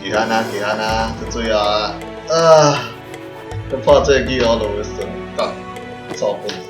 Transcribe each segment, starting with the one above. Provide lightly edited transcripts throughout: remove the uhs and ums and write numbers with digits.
極限啊，極限啊，這最後啊，啊，這破這個記錄都會算，幹，臭笨。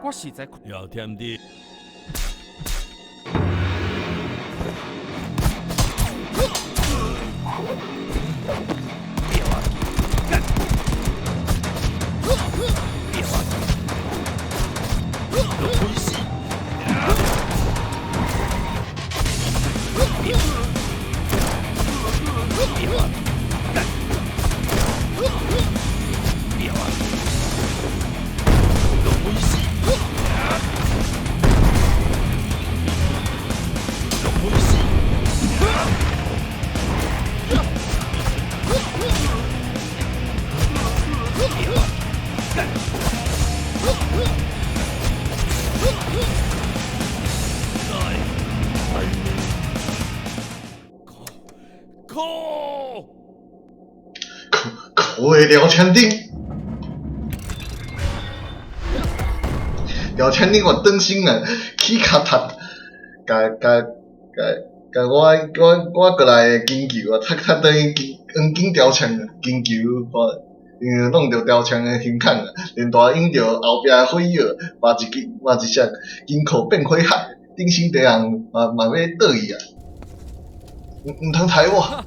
我實在廖添丁。可可的廖添丁，廖添丁我当心啊，起跤踢，共共共共我我我过来的金球啊，踢踢转去金黄金雕枪啊，金球我因为弄著雕枪的胸孔啊，连带引著后壁的火药，嘛一支嘛一只金箍变火海，顶生地人嘛嘛欲倒去啊！毋毋通刣我，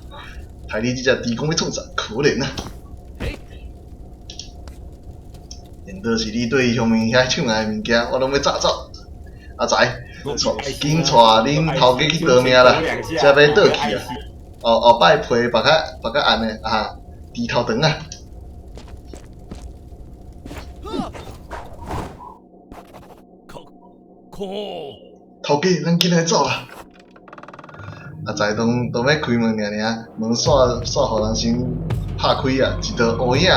刣你這隻豬公欲創啥？可憐啊！難道是你對鄉民遐搶來的物件，我攏欲炸走？阿財，緊帶恁頭家去逃命啦，才欲倒去啊！後後擺皮縛較縛較暗的啊，豬頭腸啊！可可頭家，咱緊來走啦！阿財當當欲開門爾爾，門煞煞予人先拍開啊！一道烏影，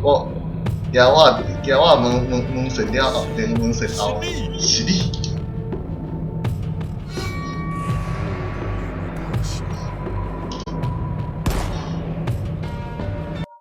我驚我驚我門門門閂了後，連門閂後，是你。